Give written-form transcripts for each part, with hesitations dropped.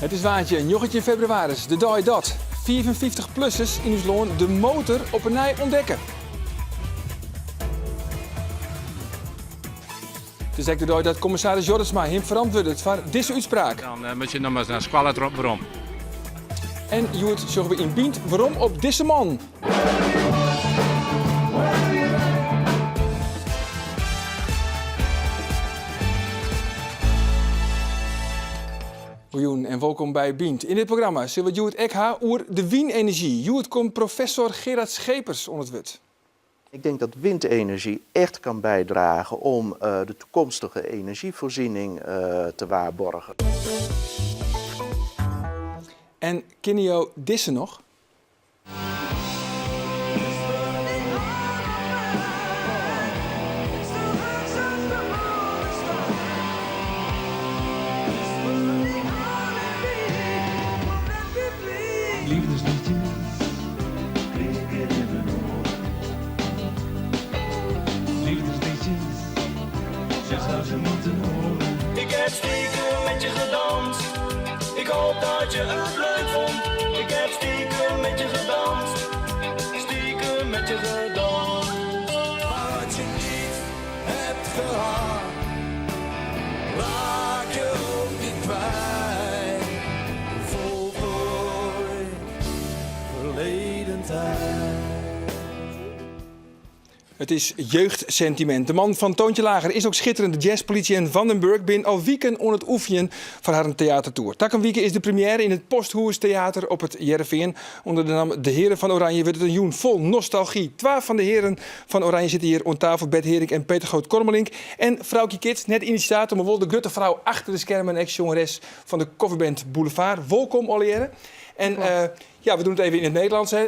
It is woansdei 19 febrewaris, de dei dat 55-plussers yn ús lân de motor op 'e nij ûntdekke. It is ek de dei dat kommissaris Jorritsma him ferantwurdet foar dizze útspraak. Dan moat je noch mar nei skoalle werom. En hjoed sjogge we yn Bynt werom op dizze man. Goejûn en wolkom by Bynt. Yn dit programma sille we it hjoed ek ha oer de wynenerzjy. Hjoed komt professor Gerard Schepers oan it wurd. Ik denk dat windenergie echt kan bijdragen om de toekomstige energievoorziening te waarborgen. En kinne jo dizze noch? Ik heb stiekem met je gedanst. Ik hoop dat je het leuk vond. Ik heb stiekem met je gedanst. Stiekem met je gedanst. Maar wat je niet hebt gehad, raak je ook niet kwijt. Voltooid verleden tijd. It is jeugdsentiment. De man fan Toontje Lager is ook schitterend. De jazzpolitie en Vandenberg bin al wiken oan it oefenjen foar harren teatertoer. Takom wike is de première yn it Posthûs Theater op It Hearrenfean. Under de namme De Heren van Oranje wurdt it in jûn fol nostalgy. Twa fan de Heren van Oranje sitte hjir oan tafel, Bert Heerink en Peter Groot Kormelink. En Froukje Kits, net inisjator, mar wol de grutte frou achter de skermen en eks-sjongeres fan de coverband Boulevard. Wolkom allegearre. En ja, we doen het even in het Nederlands. Hè.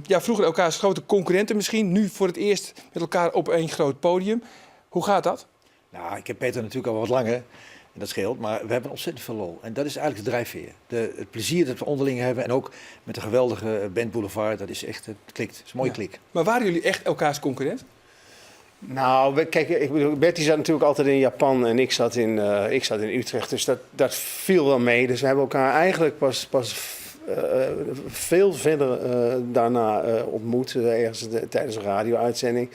Ja, vroeger elkaars grote concurrenten misschien. Nu voor het eerst met elkaar op één groot podium. Hoe gaat dat? Nou, ik ken Peter natuurlijk al wat langer. En dat scheelt, maar we hebben ontzettend veel lol. En dat is eigenlijk de drijfveer. Het plezier dat we onderling hebben en ook met de geweldige band Boulevard, dat is echt, het klikt. Het is een mooie klik. Maar waren jullie echt elkaars concurrent? Nou, kijk, ik bedoel, Bertie zat natuurlijk altijd in Japan en ik zat in Utrecht. Dus dat viel wel mee. Dus we hebben elkaar eigenlijk pas veel verder daarna ontmoet. Ergens tijdens een radio-uitzending.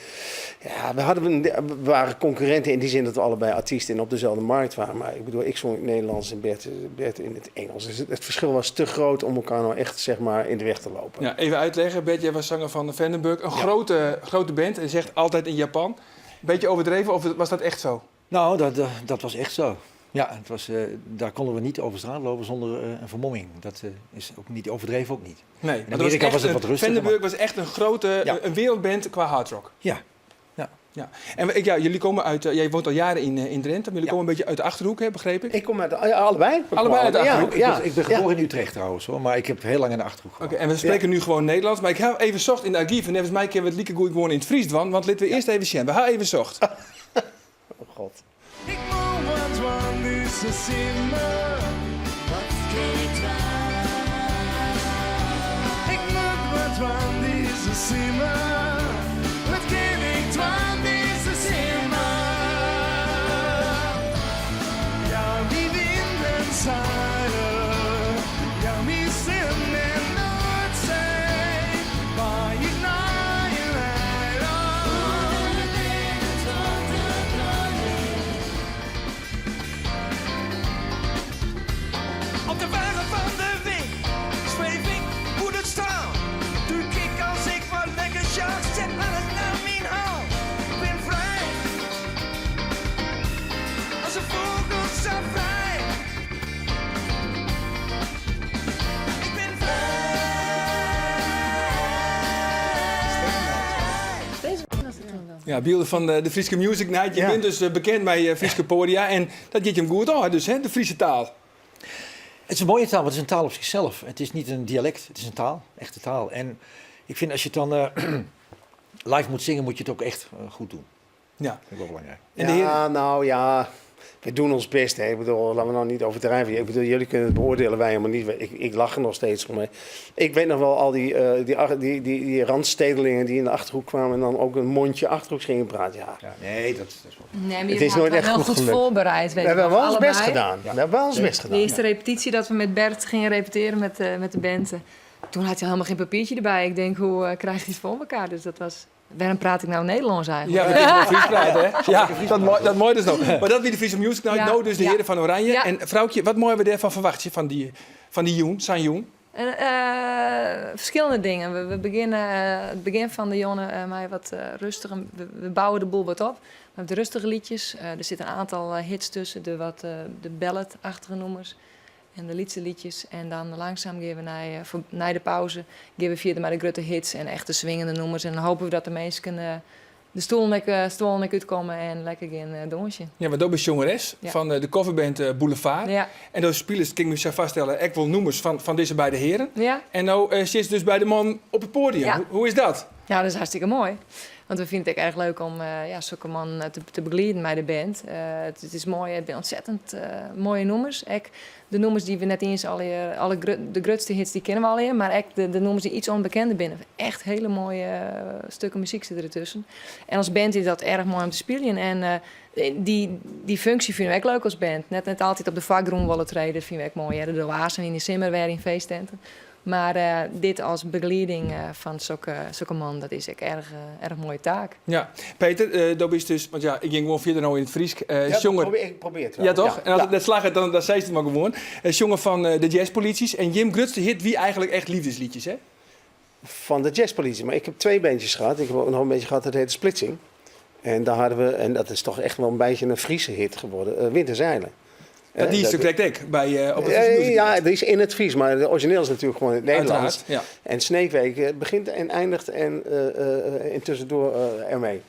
Ja, we waren concurrenten in die zin dat we allebei artiesten en op dezelfde markt waren. Maar ik bedoel, ik zong in het Nederlands en Bert in het Engels. Dus het verschil was te groot om elkaar nou echt, zeg maar, in de weg te lopen. Ja, even uitleggen. Bert, jij was zanger van Vandenberg. Een grote band en zegt altijd in Japan. Beetje overdreven of was dat echt zo? Nou, dat was echt zo. Ja, daar konden we niet over straat lopen zonder een vermomming. Dat is ook niet overdreven, ook niet. Nee, in maar dat was Amerika echt was het een wat rustiger, maar Vandenberg was echt een grote, een wereldband qua hardrock. Ja. Ja. Ja. En we, ik, ja, jullie komen uit, jij woont al jaren in Drenthe, maar jullie komen een beetje uit de Achterhoek, hè, begreep ik? Ik kom uit de, ja, allebei. We Allebei uit de komen Achterhoek. Ja, Ik ben geboren in Utrecht trouwens, hoor, maar ik heb heel lang in de Achterhoek gewoond. Oké, en we spreken nu gewoon Nederlands, maar ik heb even zocht in de archief en volgens mij kunnen we het likegoed gewoon in het Fries doen, want laten we eerst even zien. We gaan even zocht. Oh god. Ik moet wat van deze simmer. Wat kin ik dwaan? Ik moet wat van deze simmer. Wat kin ik dwaan deze simmer? Ja, wie wind en zeilen. Ja, wie zin en Noordzee. Waar je naar je leidt. Op de wagen van de week zweef ik hoe het staan. Doe ik als ik wat lekker sjak, zet alles naar mijn hand. Ik ben vrij. Als een vogel zo vrij. Ik ben vrij. Deze was het toen wel. Ja, beelden van de Friese Music Night. Je bent dus bekend bij Friese podia en dat gaat hem goed aan, dus hè, de Friese taal. Het is een mooie taal, want het is een taal op zichzelf. Het is niet een dialect, het is een taal, echte taal. En ik vind als je het dan live moet zingen, moet je het ook echt goed doen. Dat vind ik wel belangrijk. En de Ja, heren nou ja. We doen ons best, hè. Ik bedoel, laten we nou niet overdrijven. Ik bedoel, jullie kunnen het beoordelen, wij helemaal niet. Ik lach er nog steeds om. Hè. Ik weet nog wel al die randstedelingen die in de Achterhoek kwamen en dan ook een mondje Achterhoeks gingen praten. Ja. Ja, nee, dat is wel. Nee, maar Het jullie is nooit hadden echt wel goed goed gelukt. voorbereid. Weet We ik hebben nog, wel ons best allebei. gedaan. We hebben wel ons best De gedaan. eerste repetitie dat we met Bert gingen repeteren met de band. Toen had hij helemaal geen papiertje erbij. Ik denk, hoe krijg je het voor elkaar? Dus dat was... Waarom praat ik nou Nederlands eigenlijk? Ja, we kunnen wel Fries praten, hè? Ja, dat mooi dus nog. Maar dat wie de Friese Music Night, Ja. nou dus de Ja. heren van Oranje. Ja. En vrouwtje, wat mooi we daarvan verwacht je van die Joen, San Joen? En verschillende dingen. We beginnen het begin van de Jonne maar wat rustiger. We bouwen de boel wat op. Met de rustige liedjes. Er zitten een aantal hits tussen. De de ballad-achtige nummers. En de liedse liedjes. En dan langzaam gaan we naar de pauze. Gaan we verder met de grote hits en echte swingende nummers. En dan hopen we dat de mensen de stoel lekker uitkomen en lekker gaan dansje. Ja, maar dat is jongeres Ja. van de coverband Boulevard. Ja. En dat spelers, kan ik me zo vaststellen, ik wil noemers van deze beide heren. Ja. En nou zit ze dus bij de man op het podium. Ja. Hoe is dat? Ja, dat is hartstikke mooi. Want we vinden het ook erg leuk om zulke man te begeleiden bij de band. Het is mooi, het zijn ontzettend mooie nummers. Ook de nummers die we net eens al alle de grootste hits die kennen we al, maar ook de nummers die iets onbekender binnen. Echt hele mooie stukken muziek zitten ertussen. En als band is dat erg mooi om te spelen. En die functie vinden we ook leuk als band. Net altijd op de vakgroen willen treden, dat vinden we ook mooi. Hè? De oasen in de simmer weer in feesttenten. Maar dit als begeleiding van zulke man, dat is ook erg mooie taak. Ja, Peter, dat is dus, want ja, ik ging gewoon verder nou in het Fries. Ja, Jongen. ik probeer het wel. Ja, toch? Ja. En als Ja. het net slaagt, dan zei ze het maar gewoon. Jongen van de jazzpolities. En Jim Grutste hit wie eigenlijk echt liefdesliedjes, hè? Van de jazzpolitie. Maar ik heb 2 bandjes gehad. Ik heb ook nog een beetje gehad, dat heette Splitsing. En daar hadden we, en dat is toch echt wel een beetje een Friese hit geworden, Winterzeilen. Dat die is natuurlijk ik bij op het Friese Music Ja, Night. die is in het Fries, maar de origineel is natuurlijk gewoon in het Nederlands. Uiteraard, ja. En Sneekweek begint en eindigt en tussendoor ermee.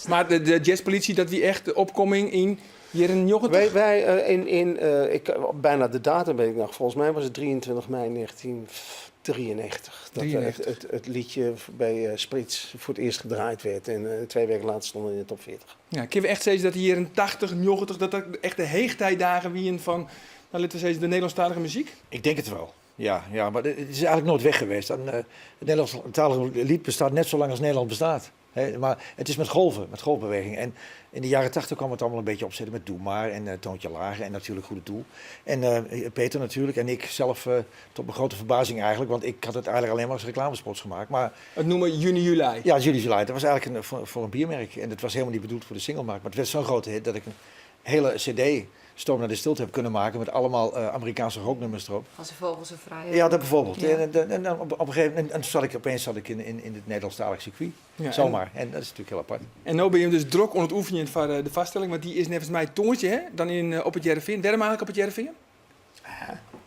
Maar de jazzpolitie, dat wie echt de opkoming in jaren 90? Wij, wij in, in ik, bijna de datum weet ik nog, volgens mij was het 23 mei 1993. Dat 93. het liedje bij Sprits voor het eerst gedraaid werd. En 2 weken later stonden we in de top 40. Ja, kunnen we echt zeggen dat hier in 80, 90, dat dat echt de heegtijdagen wien van, laten we zeggen, de Nederlandstalige muziek? Ik denk het wel. Ja, ja, maar het is eigenlijk nooit weg geweest. En het Nederlandstalige lied bestaat net zo lang als Nederland bestaat. Hè, maar het is met golven, met golfbeweging. En in de jaren 80 kwam het allemaal een beetje opzetten met Doe Maar en Toontje Lager en natuurlijk Goede Doel. En Peter natuurlijk en ik zelf, tot mijn grote verbazing eigenlijk, want ik had het eigenlijk alleen maar als reclamespots gemaakt. Maar het noemen Juni Juli. Ja, Juni Juli. Dat was eigenlijk voor een biermerk en dat was helemaal niet bedoeld voor de singlemarkt. Maar het werd zo'n grote hit dat ik een hele cd Storm naar de Stilte heb kunnen maken met allemaal Amerikaanse rocknummers erop. Als de vogels zo vrij. Ja, dat bijvoorbeeld. Ja. En dan op een gegeven moment, en toen zat ik opeens zat ik in het Nederlandstalig circuit. Ja, Zomaar. En dat is natuurlijk heel apart. En nu ben je dus druk onder het oefenen van de vaststelling, want die is net als mij tongetje, hè? Dan op het Heerenveen. Waarom eigenlijk op het Heerenveen?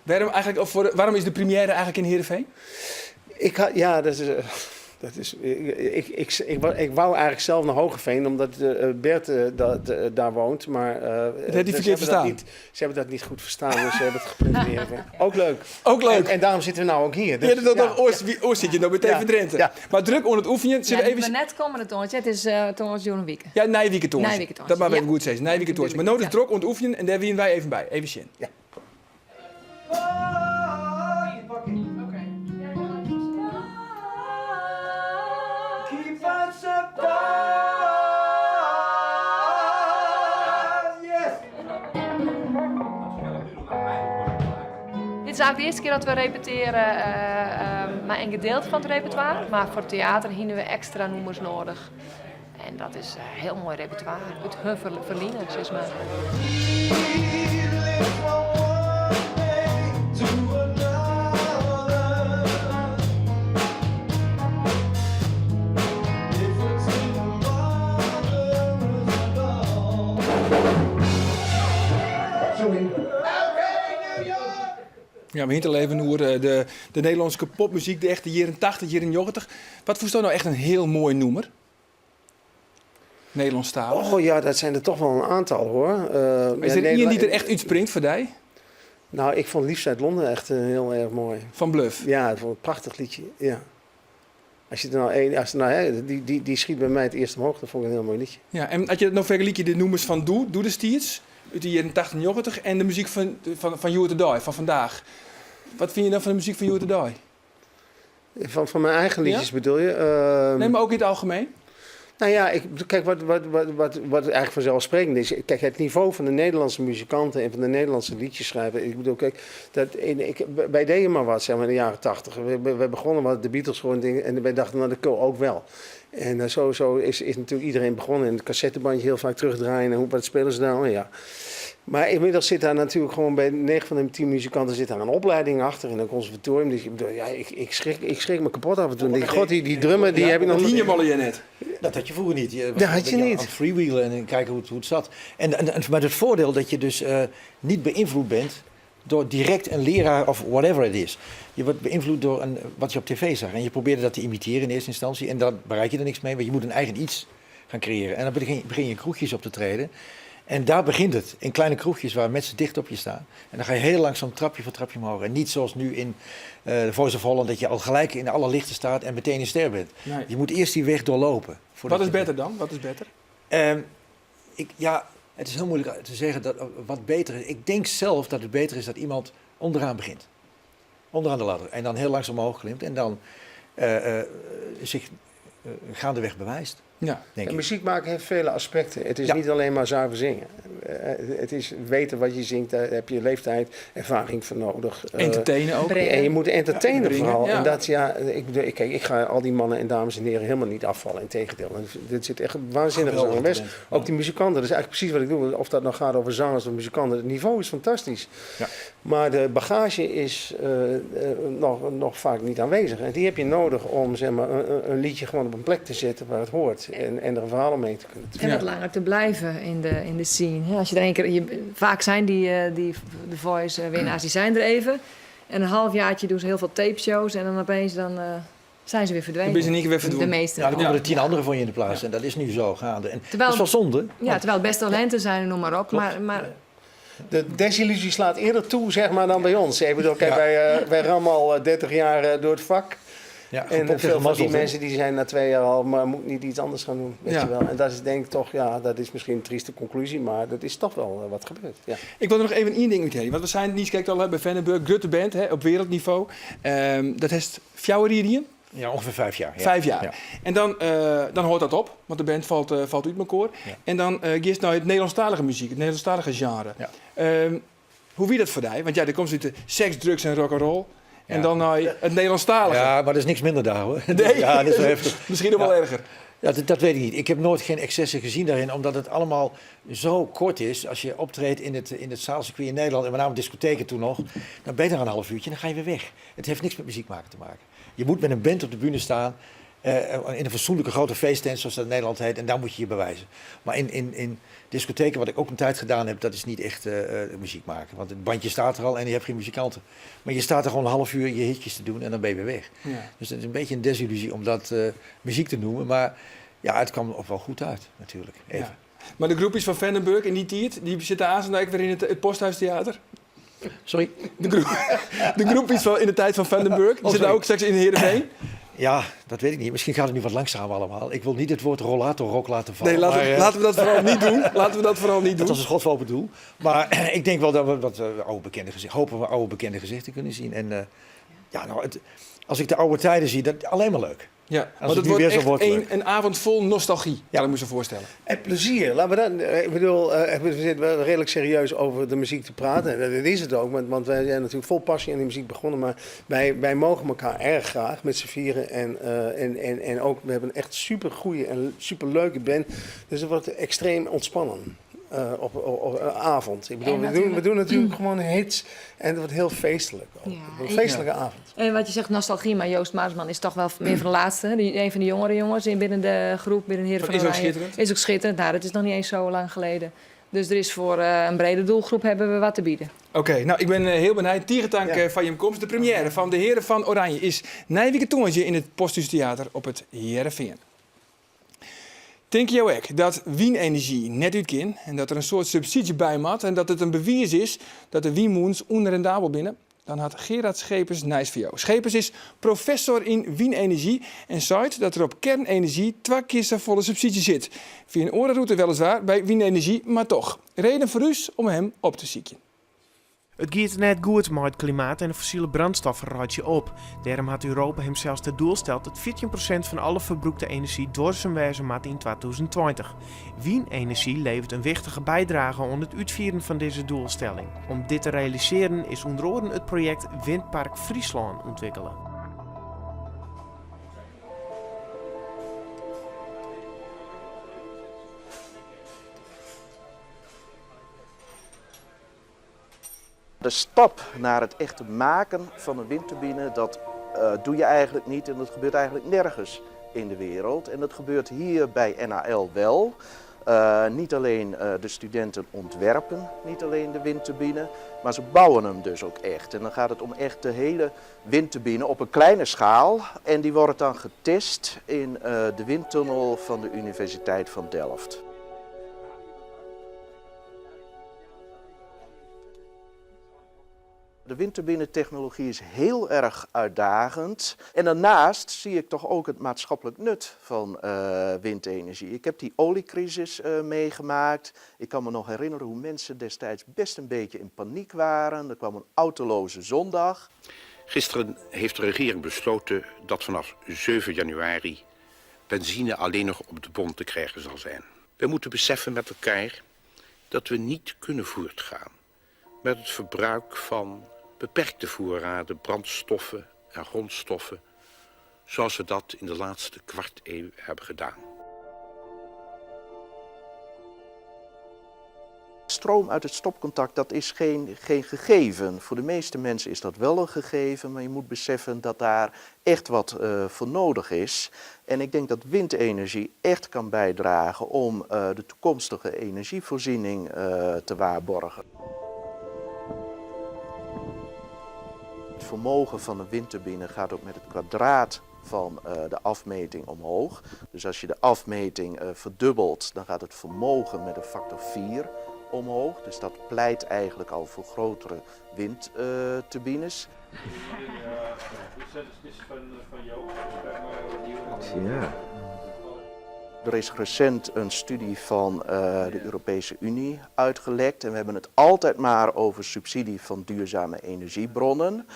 Waarom eigenlijk, of voor, waarom is de première eigenlijk in Heerenveen? Ik had, ja, dat is, dat is, ik, ik, ik, ik, wou, ik wou eigenlijk zelf naar Hoogeveen, omdat Bert dat daar woont. Maar Dat heb je ze verkeerd hebben dat verstaan. niet, ze hebben dat niet goed verstaan, dus ze hebben het geprint in Heerenveen. Ook leuk. Ook leuk. En daarom zitten we nou ook hier. Dus, ja, dat ja. nog, oor, wie, oor zit je nou meteen Ja. in Drenthe. Ja. Maar druk onder het oefenen. Zullen Ja, we even maar net komen het toontje. Het is toontje Joen Wieke. Ja, Nijwieke toontje. Nijwieke toontje, Dat maar even ja. goed zeggen. Nijwieke toontje. Maar nou dus druk onder het oefenen en daar winnen wij even bij. Even zin. Ja. Keep us apart, yes. Dit is eigenlijk de eerste keer dat we repeteren, maar een gedeelte van het repertoire. Maar voor theater hebben we extra nummers nodig. En dat is een heel mooi repertoire. Het hun verliezen, zeg maar. Ja, we hinten even over de Nederlandse popmuziek, de echte jaren 80, jaren 90. Wat vond je nou echt een heel mooi noemer? Nederlandstalig. Oh ja, dat zijn er toch wel een aantal hoor. Is er iemand die er echt uitspringt voor die? Nou, ik vond Liefst uit Londen echt heel erg mooi. Van Bløf? Ja, ik vond het een prachtig liedje. Ja. Als je er nou één, als er nou, hè, die, die, die schiet bij mij het eerst omhoog, dat vond ik een heel mooi liedje. Ja, en had je het nog vergeleken de noemers van Doe, Doe de Stiers? Út de jierren 80, 90 en de muzyk fan, fan, fan hjoed-de-dei, fan vandaag. Wat fine je dan fan de muzyk fan hjoed-de-dei? Fan, fan mijn eigen liedjes Ja? bedoel je? Nee, maar ook in het algemeen. Nou ja, ik, kijk, wat, wat, wat, wat, wat eigenlijk vanzelfsprekend is. Kijk, het niveau van de Nederlandse muzikanten en van de Nederlandse liedjesschrijver. Ik bedoel, kijk, dat, in, ik, wij deden maar wat, zeg maar, in de jaren 80. We begonnen wat de Beatles gewoon dingen en wij dachten, nou, dat kan ook wel. En zo is natuurlijk iedereen begonnen. En het cassettebandje heel vaak terugdraaien. En hoe, wat spelen ze nou? Oh, ja. Maar inmiddels zit daar natuurlijk gewoon bij 9 van de 10 muzikanten zit daar een opleiding achter in een conservatorium. Dus ik bedoel, ja, ik schrik me kapot af en toe. Dan denk ik, god, die drummer, die heb ik nog Dat hier ballen je net. Dat had je vroeger niet. Je was Dat een had je beetje niet. Aan het freewheelen en kijken hoe het zat. En met het voordeel dat je dus niet beïnvloed bent door direct een leraar of whatever het is. Je wordt beïnvloed door wat je op tv zag. En je probeerde dat te imiteren in eerste instantie. En daar bereik je er niks mee, want je moet een eigen iets gaan creëren. En dan begin je in kroegjes op te treden. En daar begint het. In kleine kroegjes waar mensen dicht op je staan. En dan ga je heel langzaam trapje voor trapje omhoog. En niet zoals nu in de Voice of Holland, dat je al gelijk in alle lichten staat en meteen een ster bent. Nee. Je moet eerst die weg doorlopen. voordat Wat is je beter dan? Wat is beter? Het is heel moeilijk te zeggen dat, wat beter is. Ik denk zelf dat het beter is dat iemand onderaan begint. Onderaan de ladder. En dan heel langzaam omhoog klimt. En dan zich gaandeweg bewijst. Denk En ik. muziek maken heeft vele aspecten. Het is Ja. niet alleen maar zuiver zingen. Het is weten wat je zingt, daar heb je leeftijd, ervaring voor nodig. Entertainen ook. Brengen. En je moet entertainen Ja, brengen, vooral. ja. En dat, ja, ik bedoel, ik, kijk, ik ga al die mannen en dames en heren helemaal niet afvallen. Integendeel. En dit zit echt waanzinnig Geweldig zangeres. talent. Ook die muzikanten, dat is eigenlijk precies wat ik doe. Of dat nou gaat over zangers of muzikanten, het niveau is fantastisch. Ja. Maar de bagage is nog vaak niet aanwezig. En die heb je nodig om, zeg maar, een liedje gewoon op een plek te zetten waar het hoort. En er een verhaal omheen te kunnen En wat langer te blijven in de scene. Ja, als je er één keer, je, vaak zijn die The Voice winnaars, die zijn er even. En een halfjaartje doen ze heel veel tapeshows en dan opeens dan zijn ze weer verdwenen. Dan ben je in één keer weer verdwenen. De meeste. Ja, dan komen Ja. er 10 anderen voor je in de plaats. En dat is nu zo gaande. En dat is wel zonde. Ja, terwijl het best talenten zijn, noem maar op. Klopt. Maar De desillusie slaat eerder toe, zeg maar, dan bij ons. Ik bedoel, kijk, Ja. wij rammen al 30 jaar door het vak. Ja, En gepokt en veel van die gemazzeld, hè? mensen die zijn na 2 jaar al, maar moet niet iets anders gaan doen, weet Ja. je wel. En dat is denk ik toch, ja, dat is misschien een trieste conclusie, maar dat is toch wel wat gebeurd. Ja. Ik wil er nog even één ding uit, want we zijn niet kijkt al hè, bij Vandenberg, grote band hè, op wereldniveau. Dat heeft fjouwer Ja, ongeveer 5 jaar. Ja. 5 jaar. Ja. En dan hoort dat op, want de band valt uit elkaar. Ja. En dan gaat naar het Nederlandstalige muziek, het Nederlandstalige genre. Ja. Hoe wie dat voor jou? Want ja, er komt uit de seks, drugs en rock'n'roll. En Ja. dan naar het Nederlandstalige. Ja, maar dat is niks minder daar hoor. Nee. Ja, dat is wel heftig. Misschien nog wel Ja. erger. Ja, dat weet ik niet. Ik heb nooit geen excessen gezien daarin, omdat het allemaal zo kort is. Als je optreedt in het zaalcircuit in Nederland, en met name discotheken toen nog, dan ben je er een half uurtje en dan ga je weer weg. Het heeft niks met muziek maken te maken. Je moet met een band op de bühne staan, in een fatsoenlijke grote feesttent, zoals dat in Nederland heet, en daar moet je je bewijzen. Maar in discotheken, wat ik ook een tijd gedaan heb, dat is niet echt muziek maken. Want het bandje staat er al en je hebt geen muzikanten. Maar je staat er gewoon een half uur je hitjes te doen en dan ben je weer weg. Ja. Dus het is een beetje een desillusie om dat muziek te noemen. Maar ja, het kwam ook wel goed uit, natuurlijk. Even. Ja. Maar de groepjes van Vandenberg in die tijd, die zitten aan weer in het Posthuistheater. Sorry? De groepjes van in de tijd van Vandenberg, die Oh, zitten sorry. ook straks in Heerenveen. Ja, dat weet ik niet. Misschien gaat het nu wat langzamer allemaal. Ik wil niet het woord rollatorrock laten vallen. Nee, maar, laten we dat vooral niet doen. Laten we dat vooral niet Dat doen. was een schot voor open doel. Maar ik denk wel dat we wat oude bekende gezichten, hopen we oude bekende gezichten kunnen zien. En ja, nou, het, als ik de oude tijden zie, dat alleen maar leuk. Ja, Als want het het nu wordt weer zo echt wordt, leuk. een avond vol nostalgie, kan ik me zo voorstellen. En plezier. Laten we dat, ik bedoel, we zitten wel redelijk serieus over de muziek te praten. En dat is het ook, want wij zijn natuurlijk vol passie in de muziek begonnen. Maar wij mogen elkaar erg graag met z'n vieren. En ook, we hebben een echt supergoeie en superleuke band. Dus het wordt extreem ontspannen. Op avond. Ik bedoel, En we doen, we natuurlijk doen natuurlijk gewoon hits en het wordt heel feestelijk ook. Ja, Een en feestelijke avond. En wat je zegt, nostalgie, maar Joost Maasman is toch wel meer van de laatste. Hè? Die, een van de jongere jongens in binnen de groep, binnen Heren Dat van is ook Oranje. schitterend. Is ook schitterend. Nou, dat is nog niet eens zo lang geleden. Dus er is voor een brede doelgroep hebben we wat te bieden. Oké, nou ik ben heel benieuwd. Tierentank, van je komst. De première van de Heren van Oranje is Nijwieke Tongetje in het Posthuis Theater op het Heerenveen. Denk je ook dat wienenergie net uitkin en dat er een soort subsidie bij moet en dat het een bewijs is dat de wienmoens onrendabel binnen? Dan hat Gerard Schepers nijs foar jo. Schepers is professor yn wynenerzjy en seit dat der op kernenerzjy twa kear safolle subsydzje sit. Fia in oare rûte weliswaar by wynenerzjy, mar toch. Reden foar ús om him op te sykjen. It giet net goed mei it klimaat en de fossile brandstoffen reitsje op. Dêrom hat Europa himsels ta doel steld dat 14% fan alle ferbrûkte enerzjy duorsum wêze moat yn 2020. Wynenerzjy leveret in wichtige bydrage oan it útfieren fan dizze doelstelling. Om dit te realisearjen is ûnder oaren it projekt Windpark Fryslân ûntwikkele. De stap naar het echt maken van een windturbine, dat uh, doe je eigenlijk niet en dat gebeurt eigenlijk nergens in de wereld. En dat gebeurt hier bij NHL wel. Uh, niet alleen uh, de studenten ontwerpen, niet alleen de windturbine, maar ze bouwen hem dus ook echt. En dan gaat het om echt de hele windturbine op een kleine schaal. En die wordt dan getest in uh, de windtunnel van de Universiteit van Delft. De windturbinetechnologie is heel erg uitdagend. En daarnaast zie ik toch ook het maatschappelijk nut van uh, windenergie. Ik heb die oliecrisis uh, meegemaakt. Ik kan me nog herinneren hoe mensen destijds best een beetje in paniek waren. Er kwam een autoloze zondag. Gisteren heeft de regering besloten dat vanaf 7 januari benzine alleen nog op de bon te krijgen zal zijn. We moeten beseffen met elkaar dat we niet kunnen voortgaan met het verbruik van beperkte voorraden brandstoffen en grondstoffen zoals we dat in de laatste kwart eeuw hebben gedaan. Stroom uit het stopcontact, dat is geen, geen gegeven. Voor de meeste mensen is dat wel een gegeven, maar je moet beseffen dat daar echt wat uh, voor nodig is. En ik denk dat windenergie echt kan bijdragen om uh, de toekomstige energievoorziening uh, te waarborgen. Het vermogen van een windturbine gaat ook met het kwadraat van uh, de afmeting omhoog. Dus als je de afmeting uh, verdubbelt, dan gaat het vermogen met een factor 4 omhoog. Dus dat pleit eigenlijk al voor grotere windturbines. Ja. Er is recent een studie van uh, de Europese Unie uitgelekt en we hebben het altijd maar over subsidie van duurzame energiebronnen.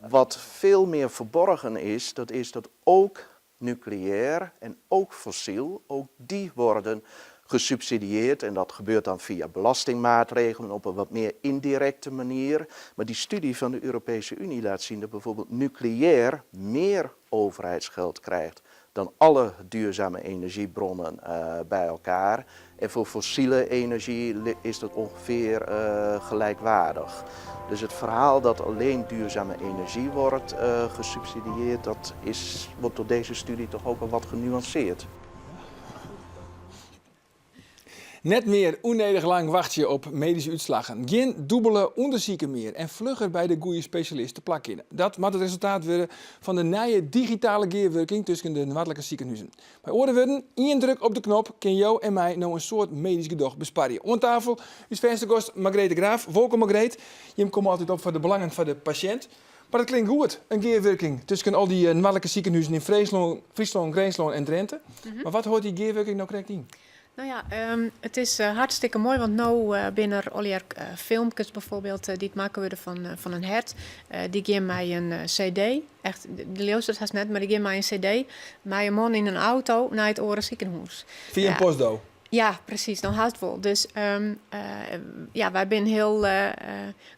Wat veel meer verborgen is, dat is dat ook nucleair en ook fossiel, ook die worden gesubsidieerd. En dat gebeurt dan via belastingmaatregelen op een wat meer indirecte manier. Maar die studie van de Europese Unie laat zien dat bijvoorbeeld nucleair meer overheidsgeld krijgt dan alle duurzame energiebronnen uh, bij elkaar. En voor fossiele energie is dat ongeveer uh, gelijkwaardig. Dus het verhaal dat alleen duurzame energie wordt uh, gesubsidieerd, dat is, wordt door deze studie toch ook al wat genuanceerd. Net mear ûnnedich lang wachtsje op medyske útslaggen. Gjin dûbele ûndersiken mear en flugger by de goede spesjalist te plak kinne. Dat moat it resultaat wurde fan de nije digitale gearwurking tusken de noardlike sikehuzen. Mei oare wurden, ien druk op de knop kin jo en my no in soad medysk gedoch besparje. Oan tafel ús fêste gast Margreet de Graaf. Wolkom Margreet. Jim komme altyd op foar de belangen fan de pasjint. Mar dat klinkt goed, in gearwurking tusken al dy noardlike sikehuzen yn Fryslân, Fryslân, Grinslân en Drinte. Mar wat hâldt dy gearwurking no krekt yn? No ja, um, it is uh, hartstikke moai, want no uh, binne der allegear uh, filmkes bijvoorbeeld dy't makke wurde fan, fan in hert. Dy gean mei in CD, echt, de leaust it hast net, mar dy gean mei in CD mei in man yn in auto nei it oare sikehûs. Fia in postdo? Ja, presys, dan hast wol. Dus um, ja, wy binne hiel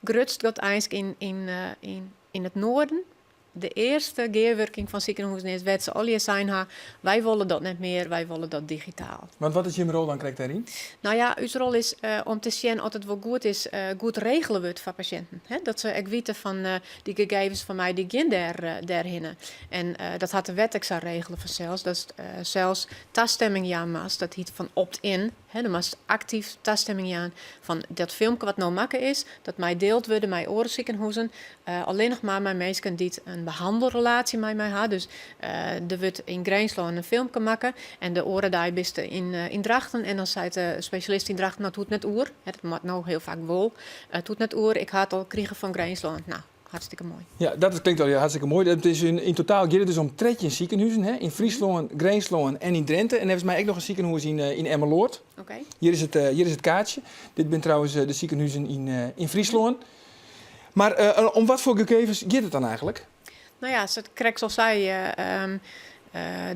grutsk dat eins yn, yn, yn, yn it noarden de earste gearwurking fan sikehûzen is wêr't se allegear sein ha, wy wolle dat net mear, wy wolle dat digitaal. Want wat is jim rol dan krekt dêryn? No ja, ús rol is uh, om te sjen oft it wol goed is, uh, goed regele wurdt foar pasjinten. Hè? Dat se ek witte fan uh, dy gegevens fan my dy gean dêr, dêrhinne. En dat hat de wet ek sa regele fansels, dat sels tastemming jaan moatst, dat hjit fan opt-in. Hè, dan moatst aktyf tastemming jaan fan dat filmke wat no makke is, dat mei dield wurde mei oare sikehûzen. Uh, allinnich mar mei minsken dy't in behannelrelaasje mei my ha. Dus uh, der wurdt yn Grinslân in filmke makke en de oare dei bist yn, uh, yn Drachten en dan seit de spesjalist yn Drachten, no, it hoecht net oer. Hè, dat moat no hiel faak wol. It hoecht net oer, ik ha it al krigen fan Grinslân. No, hartstikke moai. Ja, dat klinkt al hartstikke moai. It is yn totaal giet it dus om 13 sikehûzen, hè? Yn Fryslân, Grinslân en yn Drinte. En neffens my ek noch in sikehûs yn Emmeloord. Hjir is it kaartsje. Dit binne trouwens de sikehûzen yn Fryslân. Mar om wat foar gegevens giet it dan eigentlik? No ja, sa't ik krekt al sei,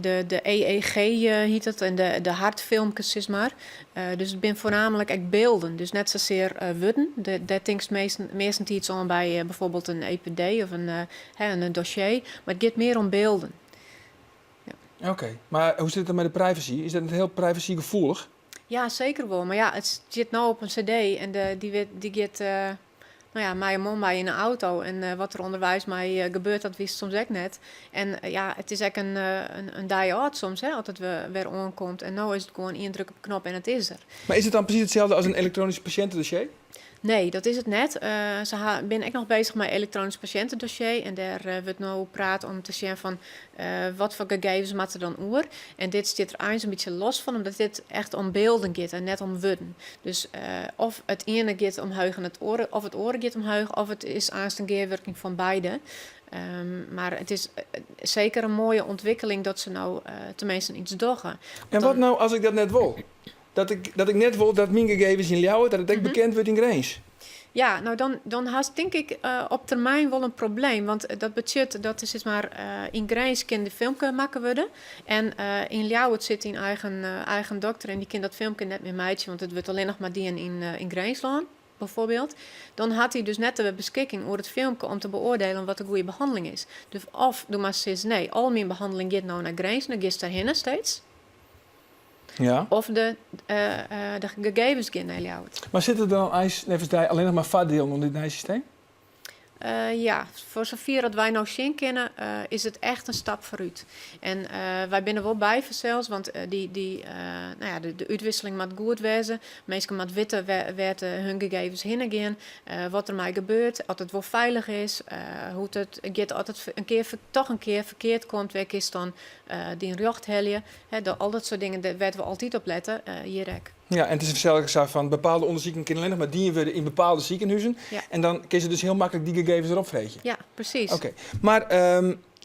de EEG hjit it en de hartfilmkes sis mar. Dus it binne foarnaamlik ek bylden, dus net sasear wurden. Dêr tinkst meastentiids oan by bijvoorbeeld in EPD of in dossier, mar it giet mear om bylden. Oké, mar hoe sit it dan mei de privacy? Is dat net hiel privacygefoelich? Ja, seker wol. Mar ja, it stiet no op in CD en dy giet no ja, mei him om mei yn 'e auto. En wat der ûnderweis mei gebeurt, dat witst soms ek net. En ja, it is ek in dei âld soms, hè, as it wer oankomt. En no is it gewoan ien druk op 'e knop en it is der. Mar is it dan presys itselde as in elektronysk pasjintedossier? Nee, dat is it net. Se ha, binne ek noch bezich mei elektronysk pasjintedossier. En dêr wurdt no praat om te sjen fan wat foar gegevens moatte der dan oer. En dit stiet der eins in bytsje los fan, omdat dit echt om bylden giet en net om wurden. Dus of it iene giet omheech en it oare, of it oare giet omheech, of it is aanst in gearwurking fan beide. Mar it is seker in moaie ûntwikkeling dat se no teminsten iets dogge. En wat no as ik dat net wol? Dat ik net wol dat myn gegevens yn Ljouwert, dat it ek bekend wurdt yn Grins. Ja, no dan hast tink ik op termyn wol in probleem. Want dat betsjut dat der sis mar yn Grins kin de filmke makke wurde. En yn Ljouwert sit dyn eigen dokter en dy kin dat filmke net mear meitsje, want it wurdt allinnich mar dien yn Grinslân, bijvoorbeeld. Dan hat hy dus net de beskikking oer it filmke om te beoardielen wat de goede behanneling is. Dus of do moatst sizze, nee, al myn behanneling giet no nei Grins, dan giest dêrhinne steeds. Ja. Of de gegevens gean nei Ljouwert. Mar sitte der dan eins neffens dy allinnich mar foardielen oan dit nije systeem? Ja, foar safier dat wy no sjen kinne, is it echt in stap foarút. En wy binne wol by fansels, want dy, no ja, de útwisseling moat goed wêze. Minsken moatte witte wêr't hun gegevens hinne gean, wat der mei gebeurt, oft it wol feilich is, hoe't it giet as it in kear, toch in kear ferkeard komt, wêr kinst dan dyn rjocht helje. Hè, al dat soart dingen wêr't we altyd op lette, hjir ek. Ja, en it is fansels ek sa fan bepaalde ûndersiken kinne allinnich mar dien wurde yn bepaalde sikehûzen. Ja. En dan kinne se dus hiel maklik dy gegevens derop freegje. Ja, presys. Oké. Mar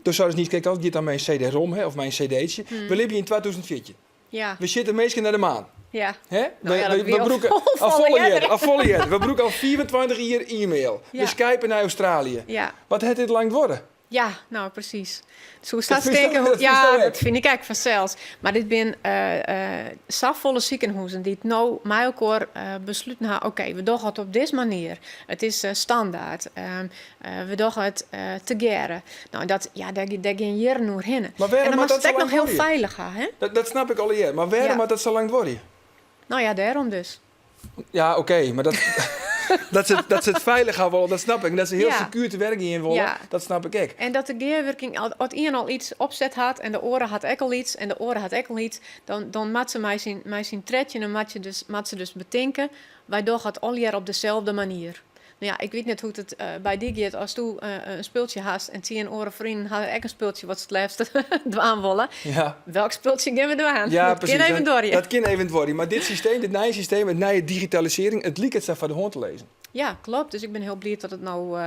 do seidest niis krekt al, it giet dan mei in CD-ROM hè, of mei in CD-tsje. We libje yn 2014. Ja. We sjitte minsken nei de maan. Ja. Hè? No ja, dat We wie al brûke al al folle folle earder. earder, al folle earder. We brûke al 25 jier e-mail. Ja. We skype nei Australië. Ja. Wat hat dit lang duorre? Ja, no presys. Soe sa Dat fynst tinke, dat ja, fynst dat fyn ik ek fansels. Mar dit binne safolle sikehûzen dy't no mei elkoar besluten ha, oké, we dogge it op dizze manier. It is standaard. We dogge it tegearre. No, dat, ja, dêr, dêr gean jierren oerhinne. Mar wêrom En dan moat moatst dat it sa ek lang noch hiel duorje? feilich ha, hè? Dat snap ik allegear. Mar wêrom Ja. moat dat sa lang duorje? No ja, dêrom dus. Ja, oké, mar dat se it feilich ha wolle, dat snap ik. En dat se hiel Ja. sekuer te werk gean wolle, Ja. dat snap ik ek. En dat de gearwurking, as ien al iets opset hat en de oare hat ek al iets en de oare hat ek al iets, dan moat se mei syn trettjinen moat je dus, moat se dus betinke, wy dogge it allegear op dezelfde manier. No ja, ik wit net hoe't it by dy giet asto in spultsje hast en tsien oare freonen hawwe ek in spultsje wat se it leafst dwaan wolle. Ja. Welk spultsje gean we dwaan? Ja, dat presys. kin even duorje. Dat kin even duorje. Mar dit systeem, dit nije systeem, it nije digitalisearring, it liket sa foar de hân te lizzen. Ja, klopt. Dus ik bin hiel bliid dat it no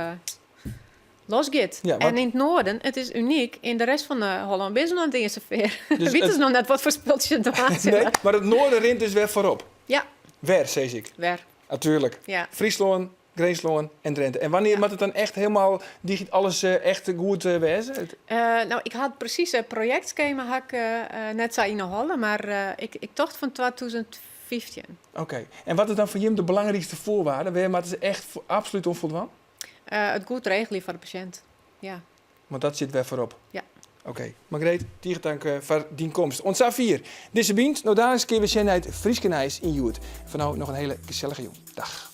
los giet. Ja, want En yn it Noarden, it is unyk, yn de rest fan Hollân binne se noch net iens safier. Dus Witte it se noch net wat foar spultsje dwaan sille. Nee, mar it Noarden rint dus wer foarop. Ja. Wer, sis ik. Wer. Natuerlik. Ja. Fryslân, Grinslân en Drinte. En wannear Ja. moat it dan echt helemaal alles echt goed wêze? It No, ik ha it presize projektskema ha ik net sa yn 'e holle, mar ik tocht fan 2015. Oké. En wat is dan foar jim de belangrykste foarwaarde? Wêr moatte se echt absolút oan foldwaan? It goed regelje foar de pasjint. Ja. Want dat sit wer foarop. Ja. Oké. Margreet, tige tank foar dyn komst. Oant safier dizze Bynt. No daliks kinne we sjen nei it Fryske nijs yn Hjoed. Foar no noch in hiele gesellige jûn. Dag.